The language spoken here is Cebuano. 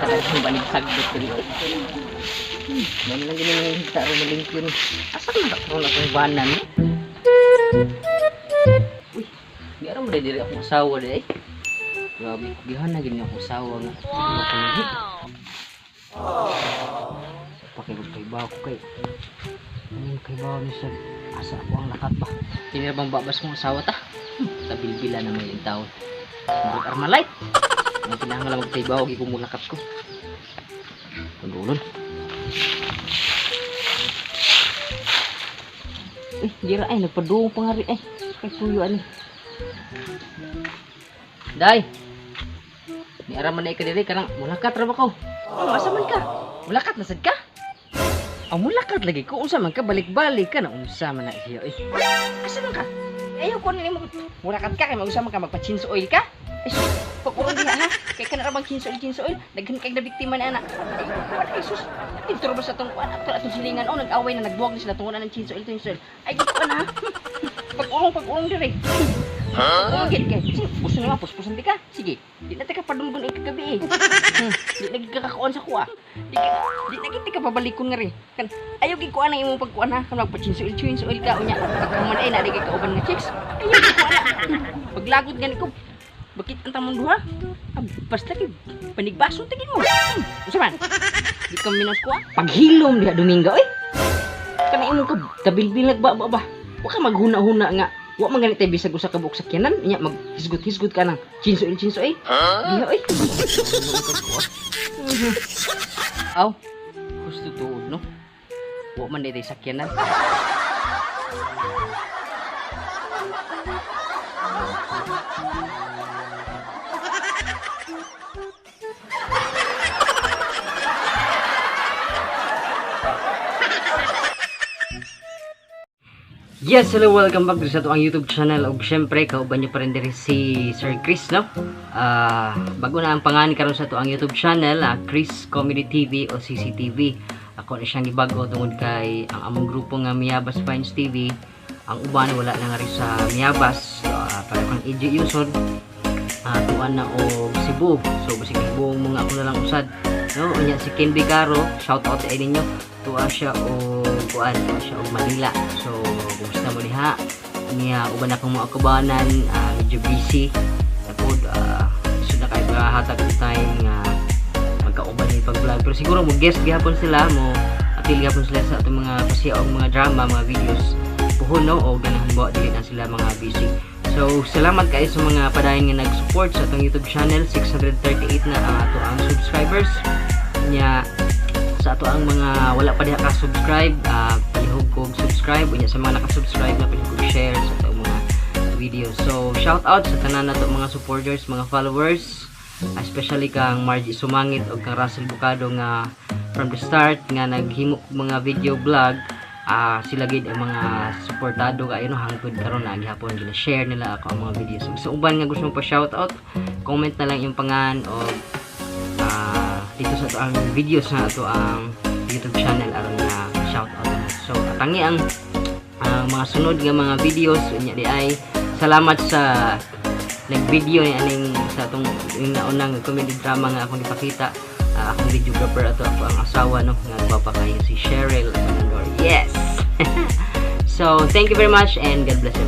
Talagang banig sagbot diri. Mao lang gini mga higta ro malingkyo ni. Asa man ka na akong banan ni? Uy, di aram mo diri akong asawa di ay. Grabe, gihana gini akong asawa nga. Wow. Pakibot kay ba ko kay. Ano kay ba ni sa asa ako ang lakat ba? Tinira bang babas kong asawa ta? Tabilbila na may taon. Murag Armalite. Ang kinahanglan lang magtaybaw gi kung mulakat ko. Pagulon. Eh, dira ay nagpadung pa nga rin ay. Kay tuyo ani. Day. Ni ara man na ka diri kanang mulakat ra ba ko? Oh, asa man ka? Mulakat na sad ka? Ang mulakat lagi ko unsa man ka, balik-balik ka na, unsa man na siya eh. Asa man ka? Ayaw ko na nimo mulakat ka kay mag-unsa man ka, magpa-change oil ka? Ay, sus, pag-urong diha ha. Kay kana ra bang change oil, change oil, daghan kay na biktima na ana. Ay, kuan ay sus. Dito ra ba sa tong kuan ato atong silingan, oh, nag-away na, nagbuwag na sila tungod na ng change oil, change oil. Ay, kuan ha. Pag-urong, pag-urong dire. Huh? Gid kay. Sige, gusto nimo puspusan di ka. Sige. Di na ta ka padunggon ay kagabi eh. Di na gid ka kakuan sa kuha. Di na gid ka pabalikon nga ri. Kan ayaw gid kuan ang imong pagkuan ha. Kan magpa-change oil, change oil ka unya. Pagkahuman ay na di kay kauban nga chicks. Ayaw gid kuan na. Paglagot gani ko. Bakit ang tamong duha? Ah, basta kay panigbason tingin mo. Unsa man? Di ka minos ko. Paghilom diha Dominga oy. Kana imong ka kabilbilag ba ba ba. Wa ka maghuna-huna nga. Wa man ganit tay bisag usa ka buok sakyanan nya maghisgot-hisgot ka nang change oil, change oil. Diha oy. Aw. Gusto tuod no. Wa man day sakyanan. Yes, hello, welcome back sa ato ang YouTube channel. Ug syempre, kauban niyo pa rin diri si Sir Chris, no? Bago na ang pangalan karon sa ato ang YouTube channel, Chris Comedy TV o CCTV. Ako na siyang gibago tungod kay ang among grupo nga Miyabas Finds TV, ang uban wala na nga rin sa Miyabas. So, para kang AJ Yuson, tuan na og Cebu. So basig buong mga ako na lang usad. No, unya si Ken Bigaro, shout out sa ninyo. Tuwa siya og kuan, tuwa siya og Manila. So kumusta mo diha? Niya uban akong mga kabanan, medyo busy. Tapos so na kay hatag og time nga magkauban ni pag-vlog. Pero siguro mo guest gihapon sila, mo apil gihapon sila sa atong mga pasiya og mga drama, mga videos puhon no, o ganahan ba dili na sila mga busy. So salamat kayo sa mga padayon nga nag-support sa atong YouTube channel. 638 na ang ato ang subscribers. Nya sa ato ang mga wala pa diha ka-subscribe, palihog kog subscribe, unya sa mga naka-subscribe na palihog kog share sa atong mga videos. So shout out sa tanan nato mga supporters, mga followers, especially kang Margie Sumangit ug kang Russell Bucado nga from the start nga naghimo og mga video vlog, sila gid ang mga suportado kayo no hangtod karon na gihapon gina-share nila ako ang mga videos. So, sa uban nga gusto mo pa shout out, comment na lang yung pangan o dito sa ato ang videos na ato ang YouTube channel aron nga shout out mo. So atangi ang mga sunod nga mga videos unya di ay salamat sa nag-video ni aning sa atong yung naunang comedy drama nga akong ipakita, akong videographer ato ako ang asawa no nga gwapa kayo si Cheryl Abanandor. Yes. So thank you very much and God bless everyone.